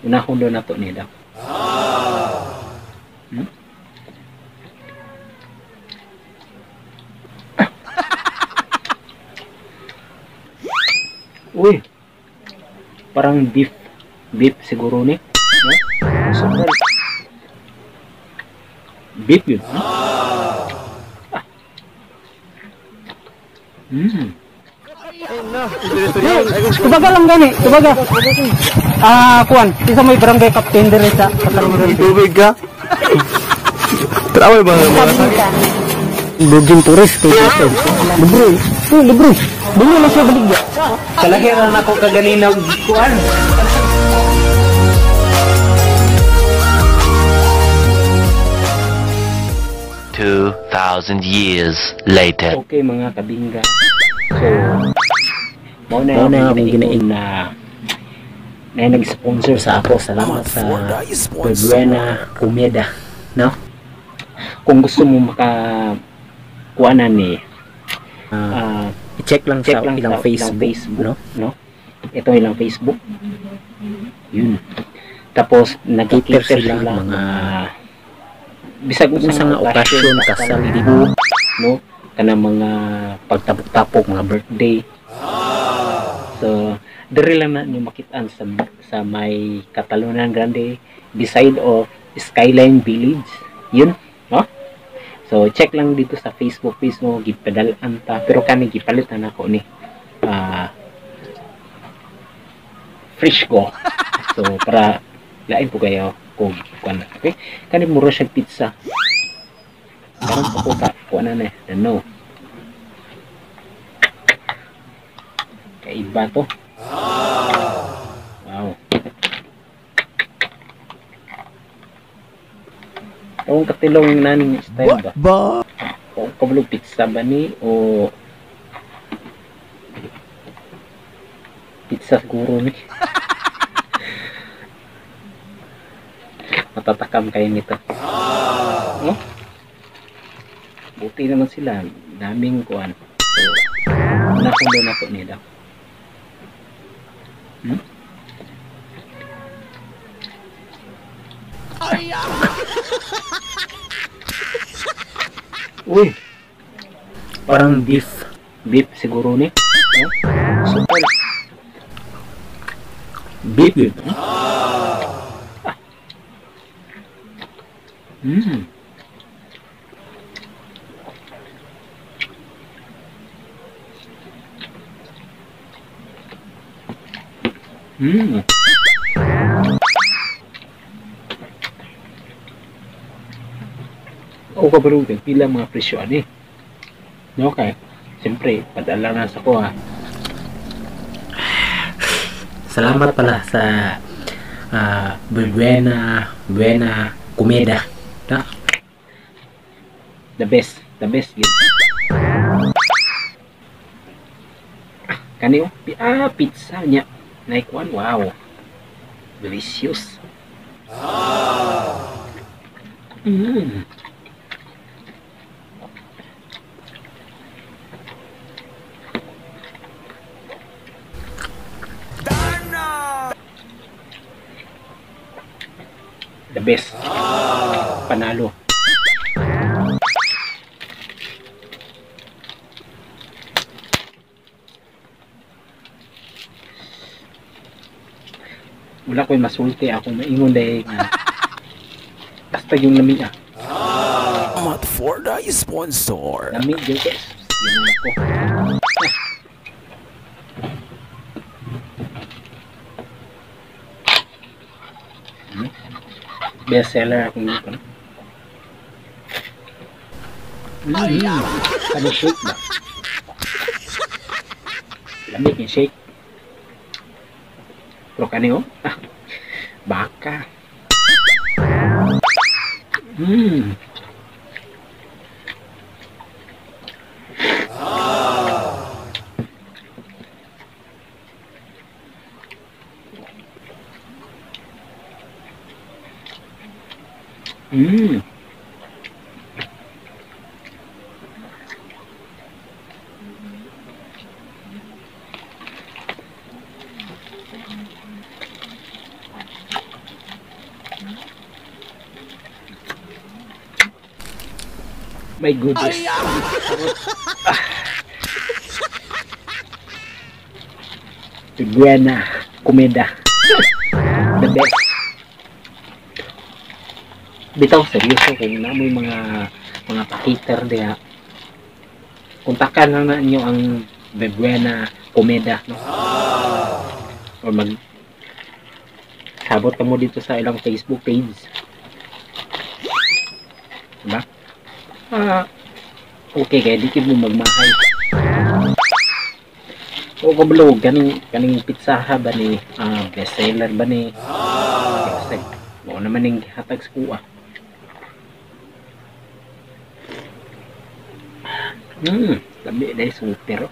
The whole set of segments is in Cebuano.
Unahon daw nato ni daw. Uy. Parang beef. Beef siguro ni. No? Super. Beef yun. Huh? Mm. Tubaga lang gani, tubaga. Kuan, isa may barangay captain dire sa Katalungan. Tubig ka. Trawal ba mga Bugin tourist to. Libre. Oh, libre. Dili na siya baligya. Kalahiran ako kaganina kuan. 2,000 years later. Okay mga kabingga. So, mao na akong ginain na na nag-sponsor sa ako. Salamat sa Buena Comida, no? Kung gusto mo maka kuanan ni I-check lang check sa lang ilang sa Facebook, Facebook, no? No? Ito ilang Facebook. Yun. Tapos nag-cater Cater sila sila mga bisag unsa nga okasyon, kasal, libo, no? Kanang mga pagtapok-tapok, mga birthday. So, diri lang na ni makitaan sa may Catalunan Grande beside of Skyline Village. Yun, no? So, check lang dito sa Facebook page mo, gipadal-an ta. Pero kani gipalit na nako ni fresh ko. So, para lain po kayo kung kuan. Okay? Kani mura siya pizza. Karon pa ko ka kuan na eh. No. Kaiba to. Wow. Ang katilong naning style ba? Ba? O kabalo pizza ba ni o pizza siguro ni. Matatakam kayo nito. No? Buti naman sila, daming kuan. So, nakundo na po nila. Uy. Parang beef. Beef siguro ni. No? Super. Beef yun. Mm. Mm. O kabalo, pila mga presyo ani. No, kay siyempre padala na sa ko ha. Salamat pala sa Buena Comida. No? The best yun. Kani oh, pizza niya. Naikuan, wow. Delicious. Mm. The best. Panalo. Wala ko'y masulti ako maingon dahil nga. Basta yung lami ah. Salamat for the sponsor. Lami yun ko. Yun ako. Best seller akong dito. Ano shake ba? Lamig yung shake. Pero kani oh. Baka. Mm. Mm. My goodness. Buena Comida. The best. Bitaw seryoso kung naamoy mga pakiter diha. Kontakan na na ninyo ang Buena Comida, no? Or mag sabot ka mo dito sa ilang Facebook page. Diba? Okay, kaya di mo magmahay. O kabalo, kaning pizza ba ni, best seller ba ni? Kasi, mao naman ning gihatag sa kuha. Labi dahil super.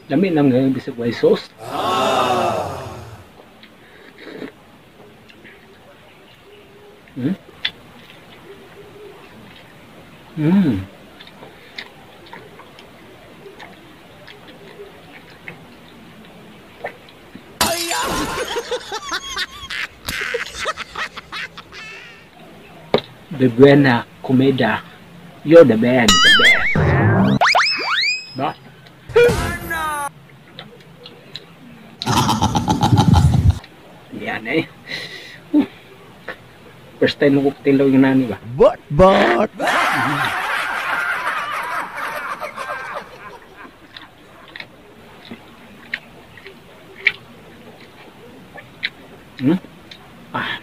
Lami lang ngayon bisag white sauce. The Buena Comida. You're the man, the best. Ba? Yan eh. First time ko tilaw yung nani ba? But? Ah.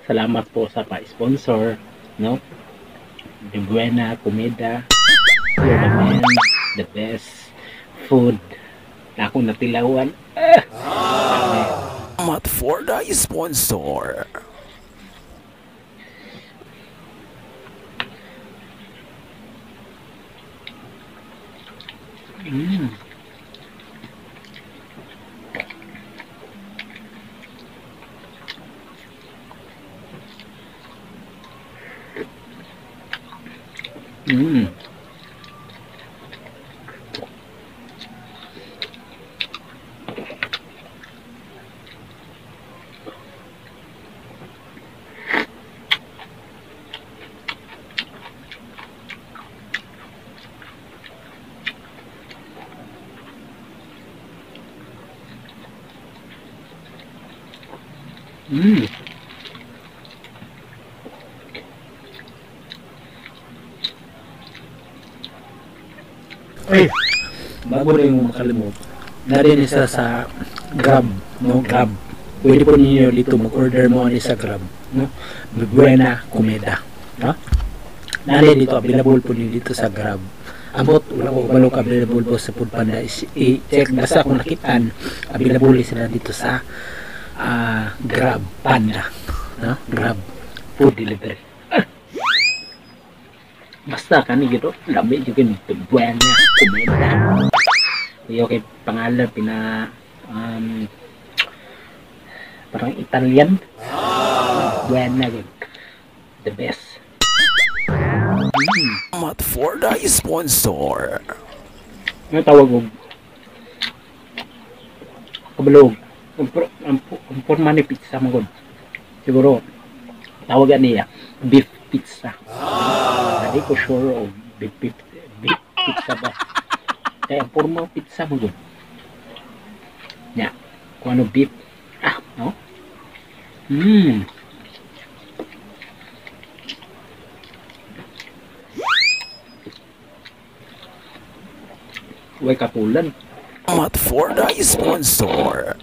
Salamat po sa pa-sponsor, no? The Buena Comida. You're the man, the best food na akong natilawan. Salamat for the sponsor. Ay, bago rin yung makalimot, narin isa sa Grab, no? Grab. Pwede po ninyo dito mag-order mo ani sa Grab, no? Buena Comida, no? Narin dito, available po ninyo dito sa Grab. Ambot, wala ko balok available po sa Foodpanda. I-check basta kung nakitaan, available sila dito sa Grab Panda, no? Grab food delivery. Basta kani gito, lami jud kini Buena Comida. Iyo kay pangalan pina parang Italian. Buena gud. The best. Salamat for the sponsor. Ano tawag og? Kabalog. Ang porma ni pizza man gud. Siguro tawagan niya beef pizza. Hindi ko sure o beef pizza ba. Kaya ang porma pizza man gud. Nya, kung ano beef. Ah, no? Way katulan. Salamat for the sponsor.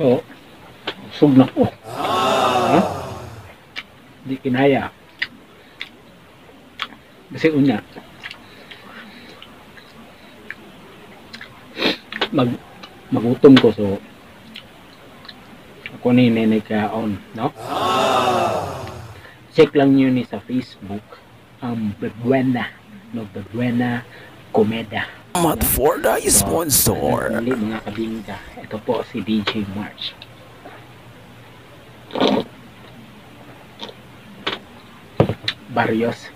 So, busog na ko. Huh? Di kinaya. Kasi una, magutom ko, so ako ni Nenay kaon, no? Check lang nyo ni sa Facebook ang Buena, no? Buena Comeda. Salamat for the sponsor. Muli mga kabingka, ito po si DJ March. Barrios.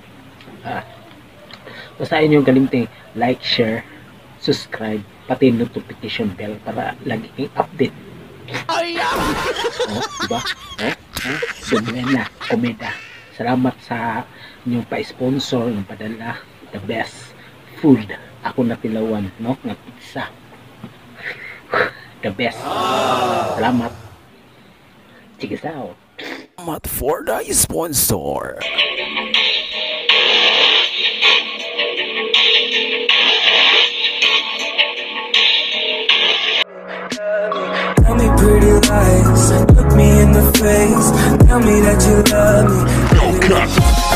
Basta inyong galimting like, share, subscribe, pati notification bell para lagi kayong update. Oh, diba? Oh, oh, Buena Comeda. Salamat sa inyong pa-sponsor, inyong padala, the best food. Ako natilawan, no? Nga pizza. The best. Salamat. Check us out. Salamat for the sponsor. Tell me pretty lies, look me in the face, tell me that you love me.